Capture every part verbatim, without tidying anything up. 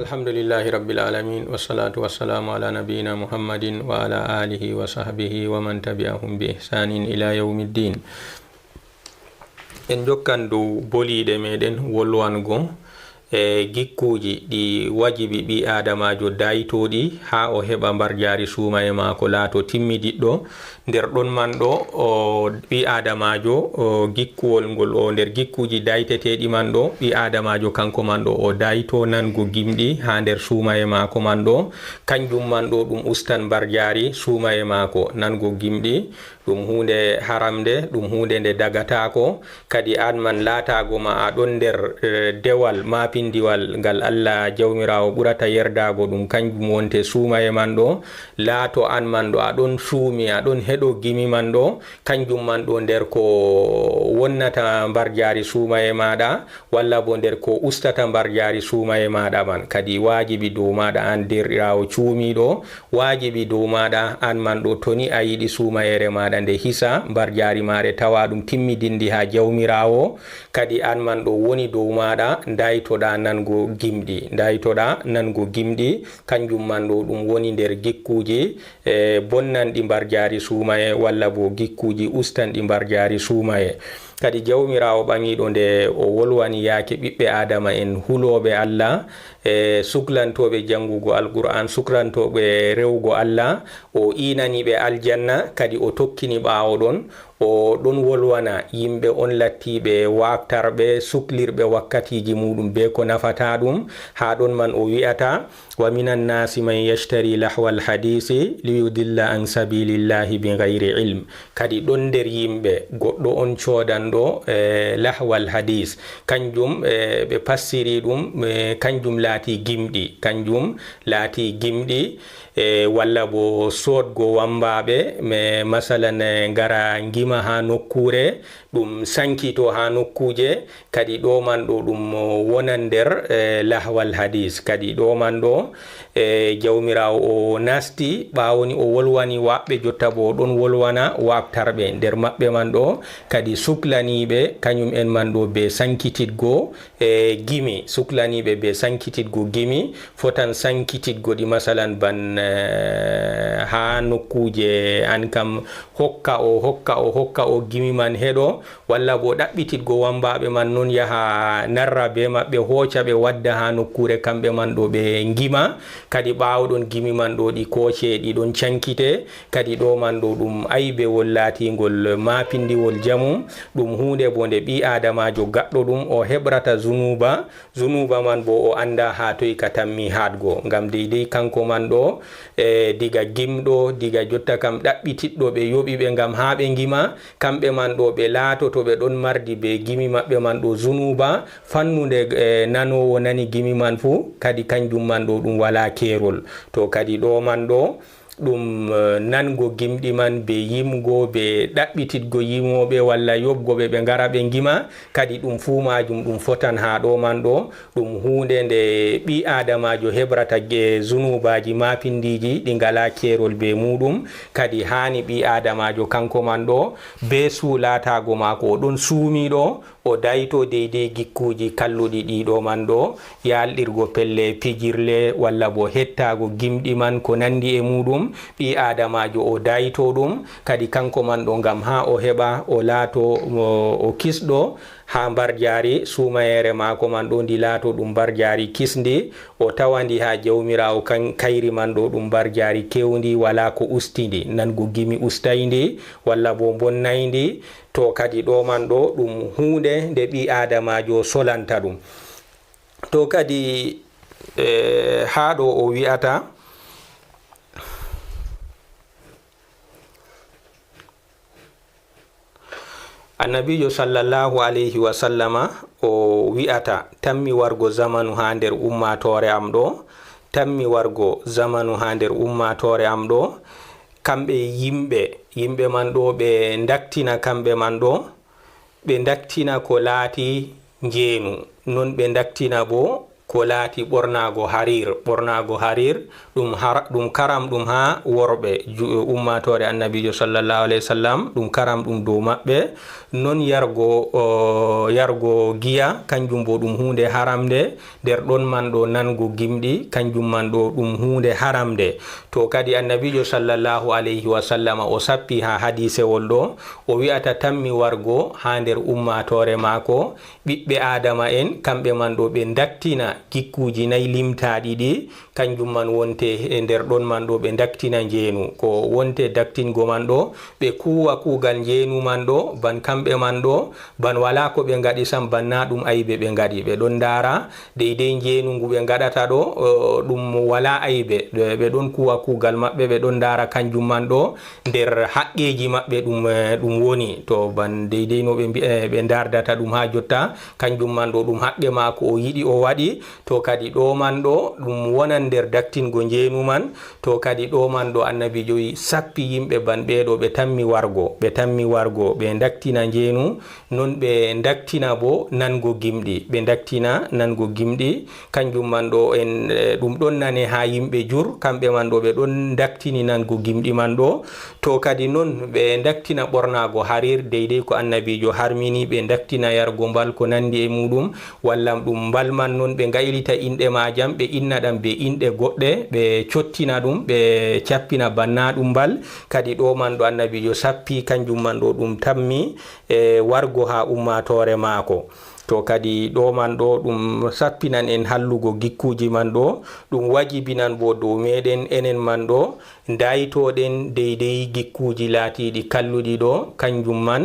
Alhamdulillahi Rabbil Alamin, wassalatu wassalamu ala nabiyyina Muhammadin wa ala alihi wa sahbihi wa man tabi'ahum bi ihsanin ila yawmiddin. En jokkan dow boliiɗe meɗen wolwango e gikkuuji ɗi wajibi ɓii aadamaajo daytooɗi haa o heɓa mbarjaari suumaye maako laato timmidiɗɗo. Nder ɗon man ɗo, o ɓii aadamaajo, o gikkuwol ngol, o nder gikkuuji dayteteeɗi man ɗo, ɓii aadamaajo kanko man ɗo, o dayto nango gimɗi haa nder suumaye maako man ɗo. Kanjum man ɗo ɗum ustan mbarjaari suumaye maako, nango gimɗi. Ɗum huunde haramnde, ɗum huunde nde dagataako. Kadi aan man laataago ma a ɗon nder, eh, dewal maapindiwal ngal Allah Jawmiraawo ɓurata yerdaago ɗum, kanjum wonte suumaye man ɗo. Laato aan man ɗo a ɗon suumi, a ɗon heɗo gimi man ɗo, kanjum man ɗo nder ko wonnata mbarjaari suumaye maaɗa, walla bo nder ko ustata mbarjaari suumaye maaɗa man. Kadi waajibi dow maaɗa aan deerɗiraawo cuumiiɗo, waajibi dow maaɗa aan man ɗo, to ni a yiɗi suumayeere maaɗa nde hisa, mbarjaari maare tawa ɗum timmidinndi haa Jawmiraawo, kadi aan man ɗo woni dow maaɗa, ndaytoɗa nango gimɗi, ndaytoɗa nango gimɗi, kanjum man ɗo ɗum woni nder gikkuuji, e, bonnanɗi mbarjaari suumaye, walla bo gikkuuji ustanɗi mbarjaari suumaye. Kadi Jawmiraawo ɓaŋiiɗo nde o wolwani yaake ɓiɓɓe Aadama en hulooɓe Allah, e suklantooɓe jaŋngugo Alqur'aan, suklantooɓe rewugo Allah, o iinani ɓe aljanna, kadi o tokkini ɓaawo ɗon, o ɗon wolwana yimɓe on lattiiɓe waaktarɓe, suklirɓe wakkatiiji muuɗum bee ko nafataa ɗum. Haa ɗon man o wi'ata, "Wa minan naasi man yashtari lahwal hadiisi liyudilla an sabilillahi bi gayri ilm." Kadi ɗon nder yimɓe goɗɗo on coodanɗo, e, lahwal hadiis. Kanjum, e, ɓe passiri ɗum, e, kanjum laati gimɗi. Kanjum laati gimɗi, e, walla bo soodgo wammbaaɓe, me, masalan, e, ngara ngima haa nokkuure, ɗum sankito haa nokkuuje, kadi ɗo man ɗo ɗum wonan nder, e, lahwal hadiis. Kadi ɗo man ɗo, e, Jawmiraawo o nasti, ɓaawo ni o wolwani waɓɓe, jotta bo o ɗon wolwana waɓtarɓe nder maɓɓe man ɗo, kadi suklaniiɓe, kañum en man ɗo be sankititgo, e, gimi, suklaniiɓe be sankititgo gimi, fotan sankititgo ɗi, masalan, ban, e, haa nokkuuje an kam, hokka o, hokka o, hokka o gimi man heɗo, walla bo ɗaɓɓititgo wammbaaɓe man non yaha narra be maɓɓe, hooca ɓe wadda haa nokkuure kamɓe man ɗo ɓe ngima. Kadi ɓaawo ɗon gimi man ɗo ɗi kooce, ɗi ɗon cankite. Kadi ɗo man ɗo ɗum aybewol laatingol maapindiwol jamum. Ɗum huunde bo nde ɓii aadamaajo gaɗɗo ɗum o heɓrata zunuuba. Zunuuba man bo o annda haa toy ka tammi haatgo. Ngam deydey kanko man ɗo, e, diga gimɗo, diga jotta kam ɗaɓɓititɗo ɓe yoɓi ɓe ngam haa ɓe ngima, kamɓe man ɗo ɓe laatoto ɓe ɗon mardi be gimi maɓɓe man ɗo zunuuba, fannunde, e, nanoowo nani gimi man fuu, kadi kanjum man ɗo ɗum walaa keerol. To kadi ɗo man ɗo, ɗum, eh, nango gimɗi man, be yimgo, be ɗaɓɓititgo yimooɓe walla yoɓgo ɓe, ɓe ngara ɓe ngima, kadi ɗum fuu maajum ɗum fotan haa ɗo man ɗo. Ɗum huunde nde ɓii aadamaajo heɓrata ge-, zunuubaaji maapindiiji ɗi ngalaa keerol be muuɗum. Kadi haani ɓii aadamaajo kanko man ɗo, be suulaataago maako, o ɗon suumiiɗo, o dayto deydey gikkuuji kalluɗi ɗiɗo man ɗo, yaalɗirgo pelle pijirle walla bo hettaago gimɗi man ko nanndi e muuɗum, ɓii aadamaajo o dayto ɗum, kadi kanko man ɗo ngam haa o heɓa, o laato, o, o kisɗo haa mbarjaari suumayeere maako man ɗo, ndi laato ɗum mbarjaari kisndi, o tawa ndi haa Jawmiraawo kan-, kayri man ɗo ɗum mbarjaari keewndi, walaa ko usti ndi, nango gimi ustay ndi, walla bo mbonnay ndi, To kadi ɗo man ɗo ɗum huunde nde ɓii aadamaajo solanta ɗum. To kadi, e, haa ɗo o wi'ata, Annabiijo sallallahu alayhi wa sallama o wi'ata, tammi wargo zamanu haa nder ummaatoore am ɗo, tammi wargo zamanu haa nder ummaatoore am ɗo, kamɓe yimɓe, yimɓe man ɗo ɓe ndaktina kamɓe man ɗo, ɓe ndaktina ko laati njeenu, non ɓe ndaktina bo ko laati ɓornaago hariir. Ɓornaago hariir, ɗum har-, ɗum karam ɗum haa worɓe, ju-, ummaatoore Annabiijo sallallahu alayhi wa sallam, ɗum karam ɗum dow maɓɓe. Non yargo, o, yargo giya, kanjum bo ɗum huunde haramnde, nder ɗon man ɗo nango gimɗi, kanjum man ɗo ɗum huunde haramnde. To kadi Annabiijo sallallahu alayhi wa sallama o sappi haa hadiisewol ɗo, o wi'ata tammi wargo haa nder ummaatoore maako, ɓiɓɓe Aadama en, kamɓe man ɗo ɓe ndaktina gikkuuji nayi limtaaɗi ɗi, kanjum man wonte e nder ɗon man ɗo ɓe ndaktina njeenu. Ko wonte daktingo man ɗo, ɓe kuuwa kuugal njeenu man ɗo, ban kamɓe man ɗo, ban walaa ko ɓe ngaɗi sam, ban naa ɗum aybe ɓe ngaɗi. Ɓe ɗon ndaara deydey njeenu ngu ɓe ngaɗata ɗo, o, ɗum walaa aybe. Ɓe, ɓe ɗon kuuwa kuugal maɓɓe, ɓe ɗon ndaara kanjum man ɗo nder haqqeeji maɓɓe ɗum, eh, ɗum woni. To ban deydey no ɓe mbi-, eh, ɓe ndaardata ɗum haa jotta, kanjum man ɗo ɗum haqqe maako o yiɗi o waɗi. To kadi ɗo man ɗo ɗum wonan nder daktingo njeenu man. To kadi ɗo man ɗo Annabiijo wi sappi yimɓe ban ɓee ɗo ɓe tammi wargo, ɓe tammi wargo, ɓe ndaktina njeenu, non ɓe ndaktina bo nango gimɗi, ɓe ndaktina nango gimɗi. Kanjum man ɗo en, eh, ɗum ɗon nane haa yimɓe jur, kamɓe man ɗo ɓe ɗon ndaktini nango gimɗi man ɗo. To kadi non ɓe ndaktina ɓornaago hariir, deydey ko Annabiijo harmini, ɓe ndaktina yargo mbal ko nandi e muuɗum, walla ɗum mbal man non ɓe ngaylita inɗe maajam, ɓe inna ɗam be inɗe goɗɗe, ɓe cottina ɗum, ɓe cappina bannaa ɗum mbal. Kadi ɗo man ɗo Annabiijo sappi, kanjum man ɗo ɗum tammi e wargo haa ummaatoore maako. To kadi ɗo man ɗo ɗum sappinan en hallugo gikkuuji man ɗo, ɗum wajibinan bo dow meeɗen enen man ɗo, ndaytoɗen deydey gikkuuji laatiiɗi kalluɗi ɗo, kanjum man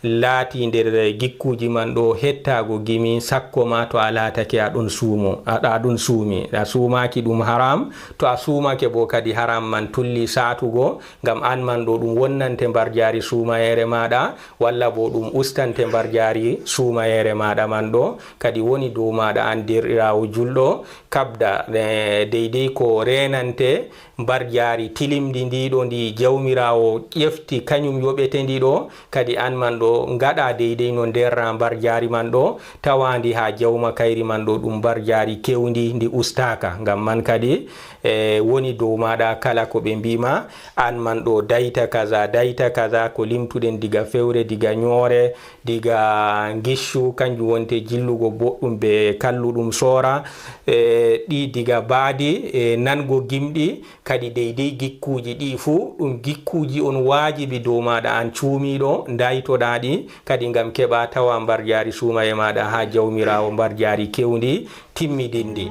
laati nder gikkuuji man ɗo hettaago gimi, sakko ma to a laatake a ɗon suumo, a, a ɗon suumi. A suumaaki ɗum haram, to a suumake bo kadi haram man tulli saatugo, ngam an man ɗo ɗum wonnante mbarjaari suumayeere maaɗa, walla bo ɗum ustante mbarjaari suumayeere maaɗa man ɗo. Kadi woni dow maaɗa an deerɗiraawo julɗo, kabda, eh, deydey ko reenante mbarjaari tilimndi ndi ɗo ndi Jawmiraawo ƴefti, kanyum yoɓete ndi ɗo. Kadi an man ɗo ngaɗa deydey no nderra mbarjaari man ɗo, tawaandi haa jawma kayri man ɗo ɗum mbarjaari kewndi ndi ustaaka. Ngam man kadi, eh, woni dow maaɗa kala ko ɓe mbi'ma, an man ɗo dayta kaza, dayta kaza, ko limtuɗen diga fewre, diga nyoore, diga ngiccu, kanjum wonte jillugo boɗɗum be kalluɗum soora, eh, ɗi diga baadi, eh, nango gimɗi, kadi deydey gikkuuji ɗi fuu, ɗum gikkuuji on waajibi dow maaɗa an cuumiiɗo, ndaytoɗaa ɗi, kadi ngam keɓa tawa mbarjaari suumaye maaɗa haa Jawmiraawo, mbarjaari kewndi, timmidinndi.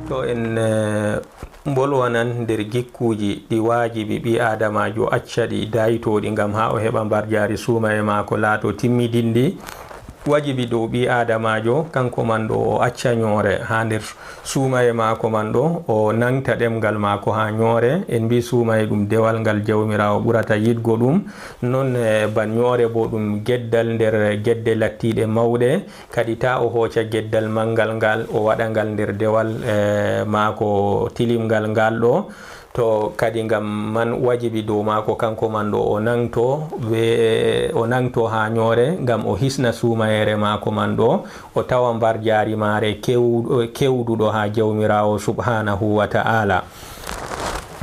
To en, eh, mbolwanan nder gikkuuji ɗi waajibi ɓii aadamaajo acca ɗi daytooɗi ngam haa o heɓa mbarjaari suumaye maako laato timmidinndi. Wajibi dow ɓii aadamaajo, kanko man ɗo o acca nyoore haa nder suumaye maako man ɗo, o nangta ɗemngal maako haa nyoore. En mbii suumaye ɗum dewal ngal Jawmiraawo ɓurata yiɗgo ɗum. Non, eh, ban nyoore bo ɗum geddal nder gedde lattiiɗe mawɗe. Kadi taa o hooca geddal manngal ngal, o waɗa ngal nder dewal, eh, maako tilimngal ngal ɗo. To kadi ngam man wajibi dow maako kanko man ɗo o nangto be, o nangto haa nyoore ngam o hisna suumayeere maako man ɗo, o tawa mbarjaari maare kew-, kewduɗo haa Jawmiraawo subhaanahu wa ta'ala.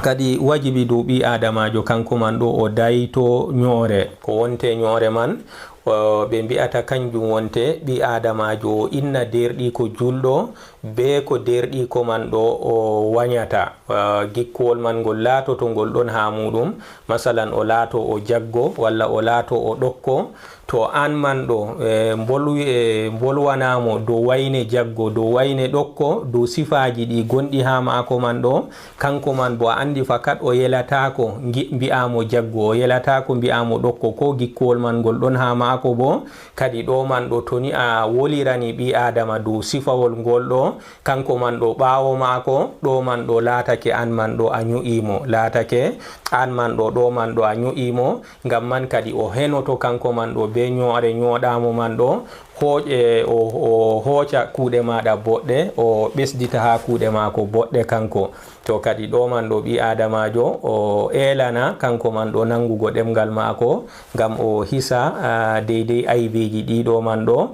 Kadi wajibi dow ɓii aadamaajo kanko man ɗo o dayto nyoore. Ko wonte nyoore man, o, ɓe mbi'ata kanjum wonte ɓii aadamaajo o inna deerɗiiko julɗo, bee ko deerɗiiko man ɗo o wanyata. Ah, gikkuwol man ngol laatoto ngol ɗon haa muuɗum. Masalan, o laato o jaggo, walla o laato o ɗokko. To aan man ɗo, eh, mbolwi-, eh, mbolwanaa mo dow wayne jaggo, dow wayne ɗokko, dow sifaaji ɗi gonɗi haa maako man ɗo, kanko man bo a anndi fakat o yelataako ngi-, mbi'aa mo jaggo, o yelataako mbi'aa mo ɗokko, ko gikkuwol man ngol ɗon haa maako bo. Kadi ɗo man ɗo, to ni a wolirani ɓii aadama dow sifawol ngol ɗo, kanko man ɗo ɓaawo maako, ɗo man ɗo laatake aan man ɗo a nyo'i mo, laatake aan man ɗo, ɗo man ɗo a nyo'i mo, ngam man kadi o henoto kanko man ɗo bee nyo'ore nyo'ɗaa mo man ɗo, hooƴ-, e, o, o hooca kuuɗe maaɗa boɗɗe, o ɓesdita haa kuuɗe maako boɗɗe kanko. To kadi ɗo man ɗo ɓii aadamaajo o eelana kanko man ɗo nanngugo ɗemngal maako, ngam o hisa, ah, deydey aybeeji ɗi ɗo man ɗo.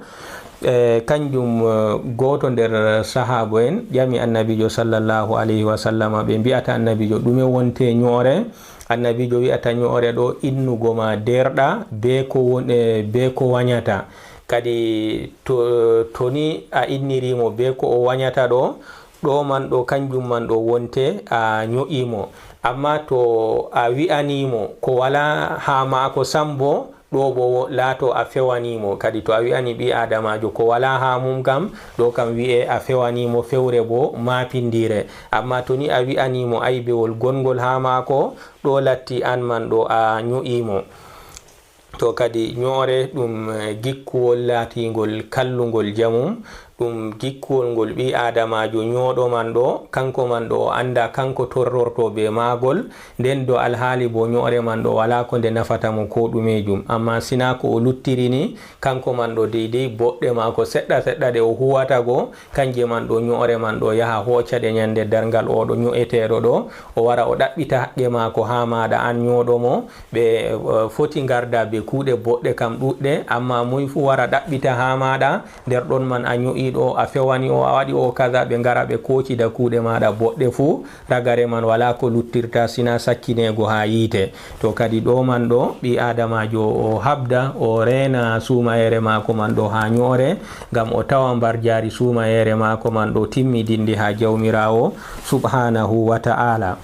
E kanjum, eh, gooto nder sahaabo en ƴami Annabiijo sallallahu alayhi wa sallama, ɓe mbi'ata Annabiijo, "Ɗume wonte ño'ore?" Annabiijo wi'ata, "Ño'ore ɗo innugo ma deerɗa bee ko won-, eh, bee ko wanyata." Kadi to, to ni a inniri mo bee ko o wanyata ɗo, ɗo man ɗo, kanjum man ɗo wonte a ño'i mo. Amma to a wi'ani mo ko walaa haa maako sam bo, ɗo bo laato a fewani mo. Kadi to a wi'ani ɓii Aadamaajo ko walaa haa mum kam, ɗo kam wi'e a fewani mo fewre bo maapindiire. Amma to ni a wi'ani mo aybewol gongol haa maako, ɗo latti an man ɗo a ño'i mo. To kadi ño'ore ɗum, eh, gikkuwol laatingol kallungol jamum, ɗum gikkuwol ngol ɓii Aadamaajo ñooɗo man ɗo, kanko man ɗo o annda kanko torrorto bee maagol, nden do alhaali bo ño'ore man ɗo walaa ko nde nafata mo ko ɗumeejum. Amma sinaa ko o luttiri ni, kanko man ɗo deydey boɗɗe maako seɗɗa seɗɗa ɗe o huwata go, kanje man ɗo ño'ore man ɗo yaha hooca ɗe ñande darngal oo ɗo ño'eteeɗo ɗo, o wara o ɗaɓɓita haqqe maako haa maaɗa an ñooɗo mo, ɓe, eh, foti ngarda be kuuɗe boɗɗe kam ɗuɗɗe, amma moy fuu wara ɗaɓɓita haa maaɗa, nder ɗon man a ño'i ɗo, a fewani o, a waɗi o kaza, ɓe ngara ɓe koocida kuuɗe maaɗa boɗɗe fuu, ragare man walaa ko luttirta sinaa sakkineego haa yiite. To kadi ɗo man ɗo, ɓii Aadamaajo o haɓda, o reena suumayeere maako man ɗo haa ño'ore, ngam o tawa mbarjaari suumayeere maako man ɗo timmidinndi haa Jawmiraawo subhaanahu wa ta'aala.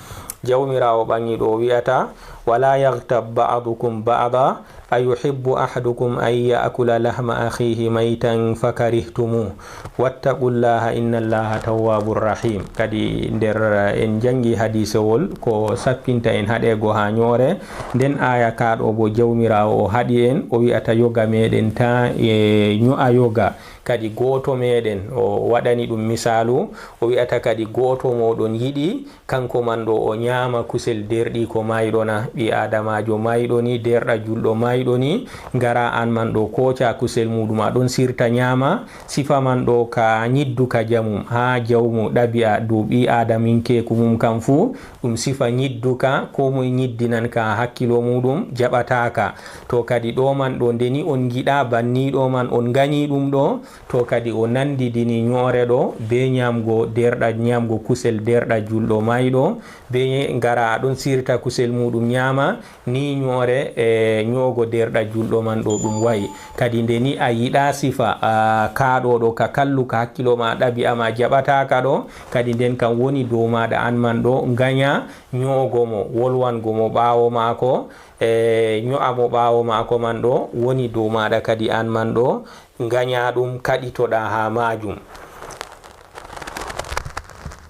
Jawmiraawo ɓaŋiiɗo o wi'ata, "Walaa yaghtab ba'dukum ba'da, ayuhibbu ahadukum an ya'kula lahma akhihi maytan fakarihtumuh. Wattaqullaha, innallaha tawwabur rahim." Kadi nder, eh, en janngi hadiisewol ko sappinta en haɗeego haa ño'ore. Nden aaya kaa ɗo bo Jawmiraawo o haɗi en, o wi'ata yoga meɗen ta, eh, ño'a yoga. Kadi gooto meɗen, o waɗani ɗum misaalu, o wi'ata kadi gooto mooɗon yiɗi kanko man ɗo o ñaama kusel deerɗiiko mayɗo na? Ɓii Aadamaajo mayɗo ni, deerɗa julɗo mayɗo ni, ngara an man ɗo kooca kusel muuɗum, a ɗon sirta ñaama. Sifa man ɗo ka nyiddu ka jamum, haa jawmu ɗabi'a dow ɓii Aadaminkeeku mum kam fuu, ɗum sifa nyiddu ka, koo moy nyiddinan ka hakkilo muuɗum, jaɓataa ka. To kadi ɗo man ɗo, nde ni on ngiɗa banni ɗo man, on nganyi ɗum ɗo, to kadi o nandidini ño'ore ɗo bee ñaamgo deerɗa, ñaamgo kusel deerɗa julɗo mayɗo, bee ngara a ɗon sirta kusel muuɗum ñaama, ni ño'ore, e, ño'ogo deerɗa julɗo man ɗo ɗum wa'i. Kadi nde ni a yiɗa sifa, a, kaa ɗo ɗo ka kallu ka hakkilo ma ɗabi'a ma jaɓataaka ɗo, kadi nden kam woni dow maaɗa an man ɗo nganya ño'ogo mo, wolwango mo ɓaawo maako, e, ño'a mo ɓaawo maako man ɗo woni dow maaɗa kadi an man ɗo nganya ɗum, kaɗitoɗa haa maajum.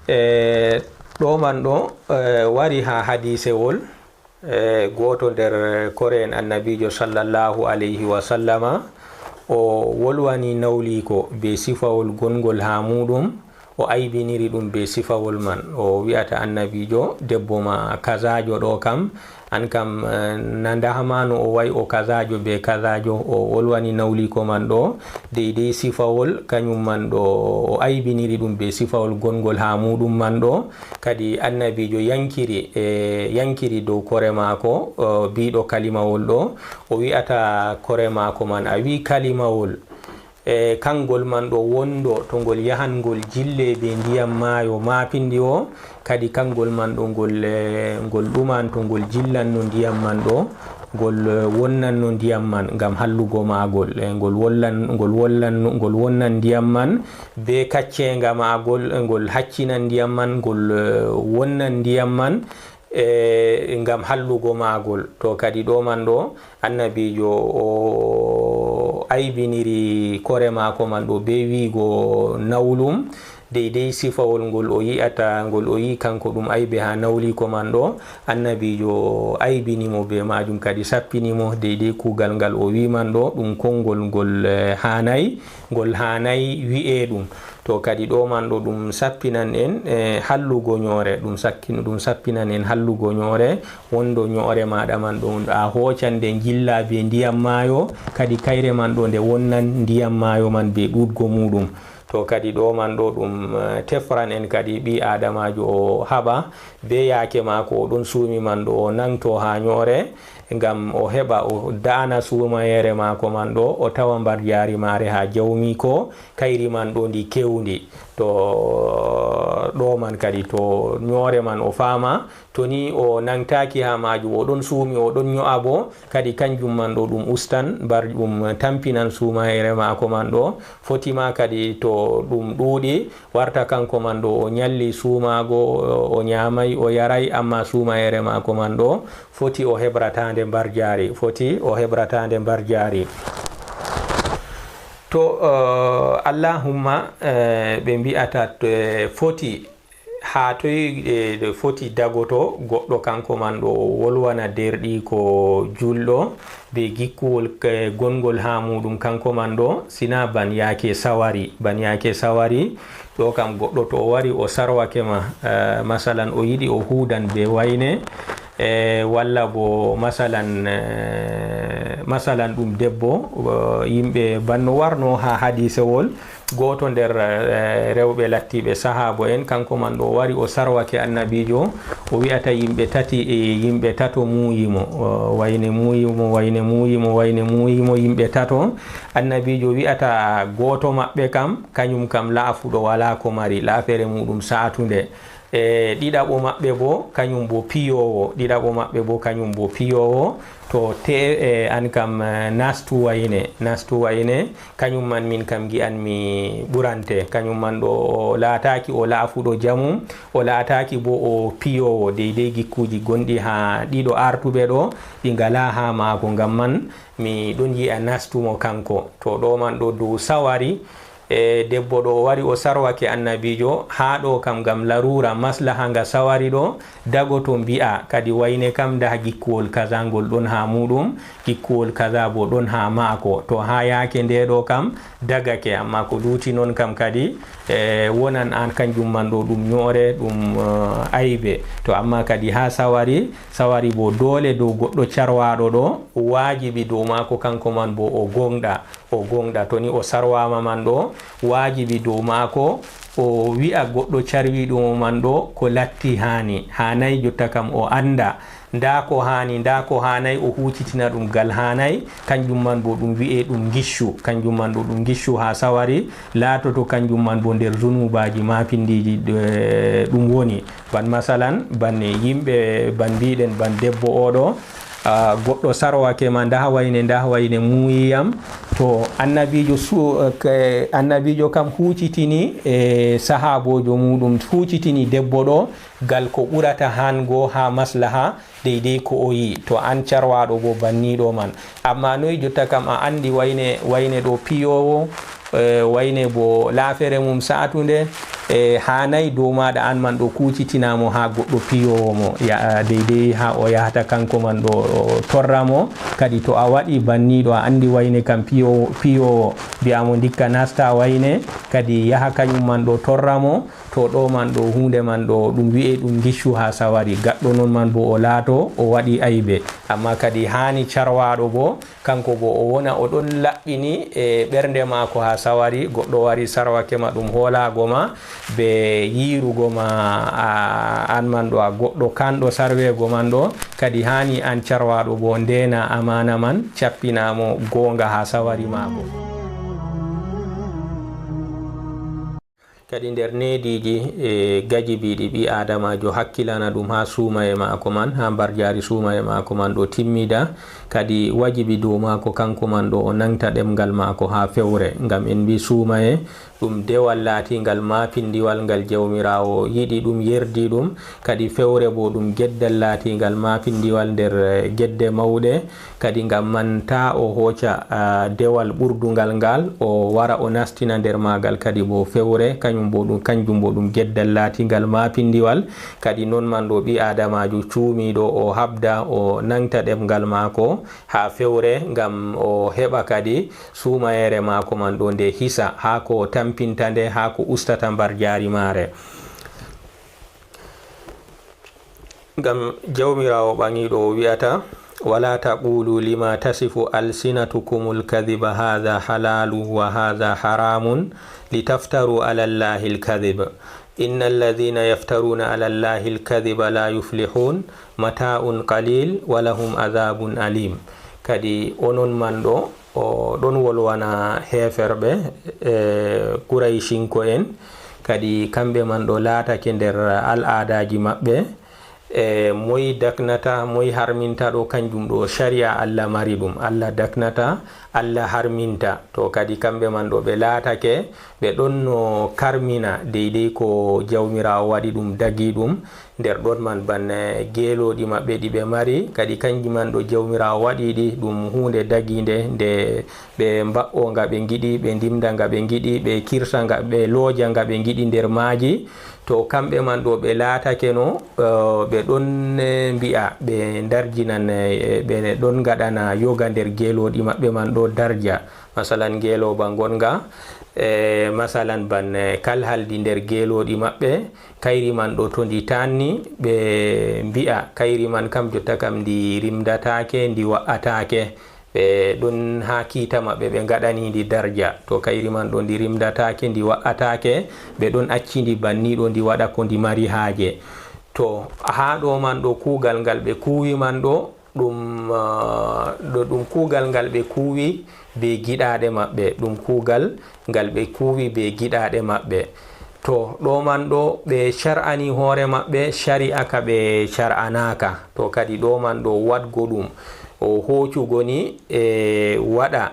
E, ɗo man ɗo, e, wari haa hadiisewol, e, gooto nder kore'en Annabiijo sallallahu alayhi wa sallama, o wolwani nawliiko bee sifawol gongol haa muuɗum, o aybiniri ɗum bee sifawol man. O wi'ata Annabiijo, debbo ma kazaajo ɗo kam, an kam, eh, na ndaha ma no o wa'i o kazaajo bee kazaajo, o wolwani nawliiko man ɗo, deydey sifawol, kanyum man ɗo, o aybiniri ɗum bee sifawol gongol haa muuɗum man ɗo. Kadi Annabiijo yankiri, e, yankiri dow kore maako, o, biiɗo kalimawol ɗo, o wi'ata kore maako man, a wi'i kalimawol, e, kangol man ɗo wondo to ngol yahan ngol jille bee ndiyam maayo maapindi o, kadi kangol man ɗo ngol, e, ngol ɗuman to ngol jillanno ndiyam man ɗo, ngol, e, wonnanno ndiyam man ngam hallugo maagol, e, ngol wollan-, ngol wollan-, ngol wonnan ndiyam man bee kacceenga maagol, e, ngol haccinan ndiyam man, ngol, e, wonnan ndiyam man, e, ngam hallugo maagol. To kadi ɗo man ɗo, Annabiijo o aybiniri kore maako man ɗo bee wi'go nawlum, deydey sifawol ngol o yi'ata, ngol o yi'i kanko ɗum aybe haa nawliiko man ɗo, Annabiijo aybini mo bee maajum, kadi sappini mo deydey kuugal ngal o wi'i man ɗo, ɗum konngol ngol, eh, haanay, ngol haanay wi'e ɗum. To kadi ɗo man ɗo ɗum sappinan en, eh, hallugo ño'ore, ɗum sakkin-, ɗum sappinan en hallugo ño'ore, wondo ño'ore maaɗa man ɗo a hoocan nde njilla bee ndiyam maayo, kadi kayre man ɗo nde wonnan ndiyam maayo man bee ɗuuɗgo muuɗum. To kadi ɗo man ɗo ɗum, eh, tefran en kadi ɓii Aadamaajo o haɓa bee yaake maako o ɗon suumi man ɗo o nangto haa ño'ore, ngam o heɓa o da'ana suumayeere maako man ɗo, o tawa mbarjaari maare haa jawmiiko, kayri man ɗo ndi kewndi. To ɗo man kadi, to nyoore man o faama, to ni o nangtaaki haa maajum, o ɗon suumi, o ɗon nyo'a boo, kadi kanjum man ɗo ɗum ustan, mbar-, ɗum tampinan suumayeere maako man ɗo. Foti ma kadi to ɗum ɗuuɗi, warta kanko man ɗo o nyalli suumaago, o nyaamay, o yaray, ammaa suumayeere maako man ɗo foti o hebrataande mbarjaari, foti o hebrataande mbarjaari. To, eh, allahumma, eh, ɓe mbi'ata, eh, foti, haa toy, eh, ɗe foti dagoto goɗɗo kanko man ɗo o wolwana deerɗiiko juulɗo be gikkuwol, eh, gonngol haa muuɗum kanko man ɗo, sina ban yaake sawari, ban yaake sawari, ɗo kam goɗɗo to o wari o sarwake ma, eh, masalan o yiɗi o huudan be wayne, eh, walla bo masalan, eh, masalan ɗum debbo, eh, yimɓe banno warno haa hadiisewol, gooto nder, eh, rewɓe lattiiɓe sahaabo en, kanko man ɗo wari o sarwake annabiijo, o wi'ata yimɓe tati, e yimɓe tato muuyi mo, o wayne muuyi mo, wayne muuyi mo, wayne muuyi mo, yimɓe tato. Annabiijo wi'ata gooto maɓɓe kam, kanyum kam laafuɗo walaa ko mari, laafere muuɗum saatunde. E ɗiɗaɓo maɓɓe bo, kanyum bo piyoowo, ɗiɗaɓo maɓɓe bo, kanyum bo piyoowo. To te, e, an kam, e, nastu wayne, nastu wayne, kanyum man min kam ngi'anmi ɓurante. Kanyum man ɗo o laataaki o laafuɗo jamum, o laataaki bo o piyoowo, deydey gikkuuji gonɗi haa ɗiɗo artuɓe ɗo, ɗi ngalaa haa maako. Ngam man mi ɗon yi'a nastu mo kanko. To ɗo man ɗo dow sawari, e debbo ɗo o wari o sarwake annabiijo, haa ɗo kam ngam laruura maslaha nga sawari ɗo, dagoto mbi'a kadi wayne kam nda gikkuwol kaza ngol ɗon haa muuɗum, gikkuwol kaza bo ɗon haa maako. To haa yaake nde ɗo kam dagake, ammaa ko luuti non kam kadi, e, wonan an kanjum man ɗo ɗum nyo'ore, ɗum, e, aybe. To ammaa kadi haa sawari, sawari bo doole dow goɗɗo carwaaɗo ɗo, waajibi dow maako kanko man bo o goongɗa. O goongɗa, to ni o sarwaama man ɗo, waajibi dow maako o wi'a goɗɗo carwiiɗo mo man ɗo ko latti haani, haanay jotta kam o annda ndaa ko haani, ndaa ko haanay, o huucitina ɗum gal haanay, kanjum man bo ɗum wi'e ɗum ngiccu, kanjum man ɗo ɗum ngiccu haa sawari, laatoto kanjum man bo nder zunuubaaji maapindiiji, eh, ɗum woni. Ban masalan, ban yimɓe, ban mbiɗen, ban debbo oɗo, ah, goɗɗo sarwake ma, ndaa wayne, ndaa wayne muuyiyam. To annabiijo su-, eh, ke-, annabiijo kam huucitini, e sahaaboojo muuɗum huucitini debbo ɗo, gal ko ɓurata hango haa maslaha, deydey ko o yi'i. To an carwaaɗo bo banniiɗo man. Ammaa noy jotta kam a anndi wayne, wayne ɗo piyoowo, eh, wayne bo laafere mum saatunde, eh, haanay dow maaɗa an man ɗo kuucitina mo haa goɗɗo piyoowo mo, ya-, deydey haa o yahata kanko man ɗo o torra mo. Kadi to a waɗi banniiɗo, a anndi wayne kam piyoowo, piyoowo, mbi'a mo ndikka nasta wayne, kadi yaha kanyum man ɗo torra mo, to ɗo man ɗo huunde man ɗo ɗum wi'e ɗum ngiccu haa sawari, gaɗɗo non man bo o laato o waɗi aybe. Ammaa kadi haani carwaaɗo bo, kanko bo o wona o ɗon laɓɓini e ɓernde maako haa sawari, goɗɗo wari sarwake ma ɗum hoolaago ma, be yiirugo ma, a, an man ɗo a goɗɗo kanɗo sarweego man ɗo, kadi haani an carwaaɗo bo ndeena amaana man, cappina mo goonga haa sawari maako. Kadi nder neediiji e gajibiiɗi ɓii Aadamaajo hakkilana ɗum haa suumaye maako man, haa mbarjaari suumaye maako man ɗo timmida, kadi wajibi dow maako kanko man ɗo o naŋgta ɗemngal maako haa fewre. Ngam en mbii suumaye ɗum dewal laatiingal maapindiwal ngal Jawmiraawo yiɗi ɗum, yerdi ɗum, kadi fewre boo ɗum geddal laatiingal maapindiwal nder, eh, gedde mawɗe. Kadi ngam man taa o hooca, ah, dewal ɓurdungal ngal, o wara o nastina nder maagal kadi boo fewre, kanyum boo ɗum, kanjum boo ɗum geddal laatiingal maapindiwal. Kadi non man ɗo ɓii Aadamaajo cuumiiɗo o haɓda o naŋgta ɗemngal maako haa fewre, ngam o heɓa kadi suumayeere maako man ɗo nde hisa, haa ko tampinta nde, haa ko ustata mbarjaari maare. Ngam Jawmiraawo ɓaŋiiɗo o wi'ata, "Walaa taqulu lima tasifu alsinatukumul kadhiba, haadha halaalu wa haadha haraamun, litaftaru alallahil kadhib." إن الذين يفترون على الله الكذب لا يفلحون، متاع قليل ولهم عذاب أليم. Kadi onon man ɗo, o ɗon wolwana heeferɓe, e Kuraysinko'en, kadi kamɓe man ɗo laatake nder al'aadaaji maɓɓe, e moy daknata, moy harminta ɗo, kanjum ɗo shari'a Allah mari ɗum. Allah daknata, Allah harminta. To kadi kamɓe man ɗo ɓe laatake, ɓe ɗonno karmina deydey ko Jawmiraawo waɗi ɗum dagi ɗum. Nder ɗon man ban, e geelooɗi maɓɓe ɗi ɓe mari, kadi kanji man ɗo Jawmiraawo waɗi ɗi ɗum huunde dagiinde, nde ɓe mbaɗo nga ɓe ngiɗi, ɓe ndimda nga ɓe ngiɗi, ɓe kirsa nga, ɓe looja nga ɓe ngiɗi nder maaji. To kamɓe man ɗo ɓe laatake no, e, ɓe ɗon, e, mbi'a, ɓe ndarjinan, e, ɓe ɗon ngaɗana yoga nder geelooɗi maɓɓe man ɗo darja. Masalan, ngeelooba ngonga, e, masalan, ban, e, kalhaldi nder geelooɗi maɓɓe, kayri man ɗo to ndi taanni, ɓe mbi'a, kayri man kam jotta kam ndi rimdataake, ndi wa'ataake. Ɓe ɗon haa kiita maɓɓe, ɓe ngaɗani ndi darja. To kayri man ɗo ndi rimdataake, ndi wa'ataake, ɓe ɗon acci ndi banni ɗo, ndi waɗa ko ndi mari haaje. To haa ɗo man ɗo kuugal ngal ɓe kuuwi man ɗo, ɗum, ah, ɗo ɗum kuugal ngal ɓe kuuwi be giɗaaɗe maɓɓe, ɗum kuugal ngal ɓe kuuwi be giɗaaɗe maɓɓe. To ɗo man ɗo ɓe shar'ani hoore maɓɓe shari'a ka ɓe shar'anaaka. To kadi ɗo man ɗo waɗgo ɗum, o hoocugo ni e waɗa,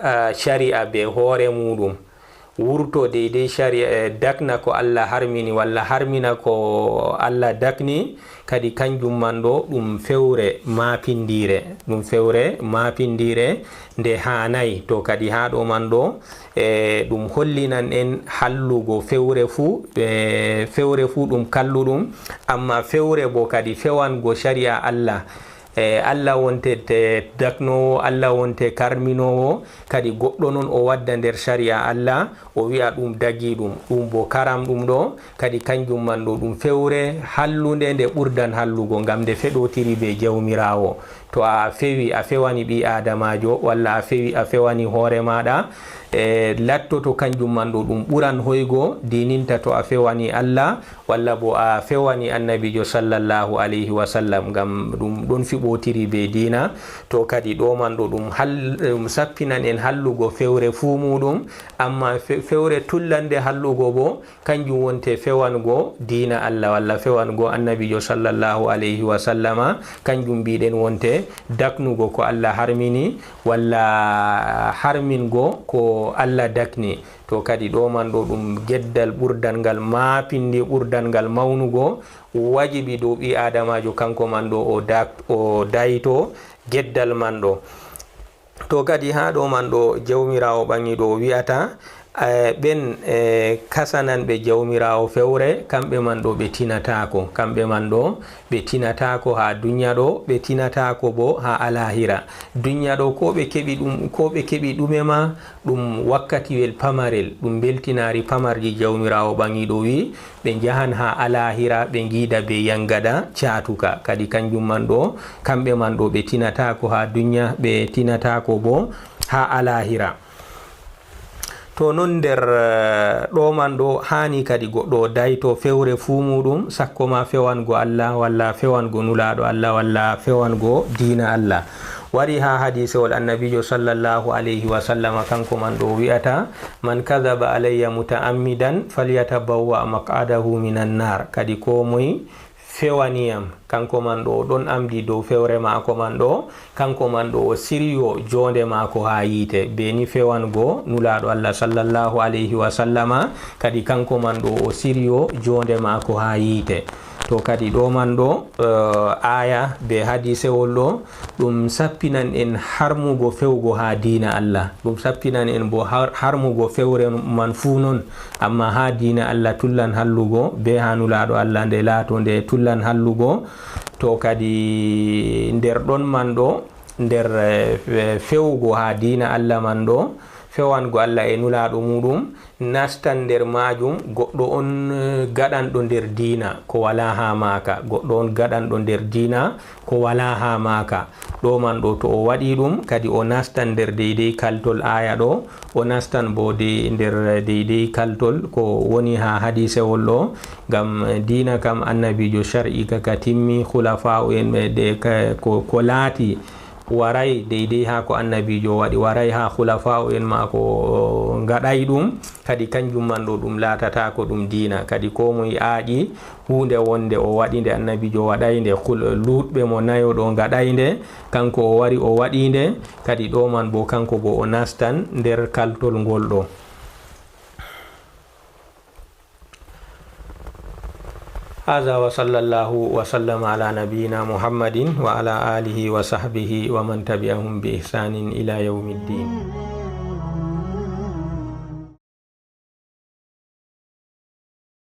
ah, shari'a be hoore muuɗum. Wurto deydey shari'a, e, dakna ko Allah harmini, walla harmina ko Allah dakni, kadi kanjum man ɗo ɗum fewre maapindiire, ɗum fewre maapindiire nde haanay. To kadi haa ɗo man ɗo, e, ɗum hollinan en hallugo fewre fuu, e, fewre fuu ɗum kalluɗum, ammaa fewre bo kadi fewango shari'a Allah. E, Allah wonte te daknoowo, Allah wonte karminoowo, kadi goɗɗo non o wadda nder shari'a Allah, o wi'a ɗum dagi ɗum, ɗum bo karam ɗum ɗo, kadi kanjum man ɗo ɗum fewre hallunde nde ɓurdan hallugo, ngam nde feɗotiri be Jawmiraawo. To a fewi, a fewani ɓii Aadamaajo, walla a fewi, a fewani hoore maaɗa, e, lattoto kanjum man ɗo ɗum ɓuran hoygo, diininta to a fewani Allah, walla bo a fewani Annabiijo sallallahu alayhi wa sallam, ngam ɗum ɗon fiɓotiri be diina. To kadi ɗo man ɗo ɗum hal-, ɗum sappinan en hallugo fewre fuu muuɗum, ammaa fe-, fewre tullande hallugo bo, kanjum wonte fewango diina Allah, walla fewango Annabiijo sallallahu alayhi wa sallama, kanjum mbiɗen wonte daknugo ko Allah harmini, walla harmingo ko Allah dakni. To kadi ɗo man ɗo ɗum geddal ɓurdan ngal maapindi, ɓurdan ngal mawnugo, wajibi dow ɓii Aadamaajo kanko man ɗo o dak-, o dayto geddal man ɗo. To kadi haa ɗo man ɗo Jawmiraawo ɓaŋiiɗo o wi'ata, e, ɓen, e, kasananɓe Jawmiraawo fewre, kamɓe man ɗo ɓe tinataako, kamɓe man ɗo ɓe tinataako haa dunya ɗo, ɓe tinataako bo haa alaahira. Dunya ɗo ko ɓe keɓi ɗum, ko ɓe keɓi ɗume ma, ɗum wakkatiwel pamarel, ɗum mbeltinaari pamarji Jawmiraawo ɓaŋiiɗo wi'i, ɓe njahan haa alaahira, ɓe ngiida be yaŋgada caatuka. Kadi kanjum man ɗo, kamɓe man ɗo ɓe tinataako haa dunya, ɓe tinataako bo haa alaahira. To non nder, eh, ɗo man ɗo haani kadi goɗɗo o dayto fewre fuu muuɗum, sakko ma fewango Allah, walla fewango Nulaaɗo Allah, walla fewango diina Allah. Wari haa hadiisewol Annabiijo sallallahu alayhi wa sallama, kanko man ɗo wi'ata, "Man kadhaba alayya muta'ammidan falyatabawwa' maq'adahu minan naar." Kadi koo moy fewani yam, kanko man ɗo o ɗon amdi dow fewre maako man ɗo, kanko man ɗo o siryo joonde maako haa yiite. Be ni fewango Nulaaɗo Allah sallallahu alayhi wa sallama, kadi kanko man ɗo o siryo joonde maako haa yiite. To kadi ɗo man ɗo, eh, aaya be hadiisewol ɗo, ɗum sappinan en harmugo fewgo haa diina Allah. Ɗum sappinan en bo har-, harmugo fewre man fuu non. Ammaa haa diina Allah tullan hallugo, be haa Nulaaɗo Allah nde laato nde tullan hallugo. To kadi nder ɗon man ɗo, nder, eh, fe-, fewgo haa diina Allah man ɗo, fewango Allah e Nulaaɗo muuɗum, nastan nder maajum goɗɗo on, eh, gaɗanɗo nder diina ko walaa haa maaka, goɗɗo on gaɗanɗo nder diina ko walaa haa maaka. Ɗo man ɗo, to o waɗi ɗum, kadi o nastan nder deydey kaltol aaya ɗo, o nastan bo de nder deydey kaltol ko woni haa hadiisewol ɗo, ngam, eh, diina kam annabiijo shar'i ka, ka timmi, khulafa'u en ɓe de ka, ko, ko laati waray deydey haa ko annabiijo waɗi, waray haa khulafa'u en maako ngaɗay ɗum, kadi kanjum man ɗo ɗum laatataako ɗum diina. Kadi ko moy aaƴi huunde wonde o waɗi nde annabiijo waɗay nde, khul-, luutɓe mo nayo ɗo ngaɗay nde, kanko o wari o waɗi nde, kadi ɗo man bo kanko bo o nastan nder kaltol ngol ɗo. هذا وصلى الله وسلم على نبينا محمد وعلى آله وصحبه ومن تبعهم بإحسان إلى يوم الدين.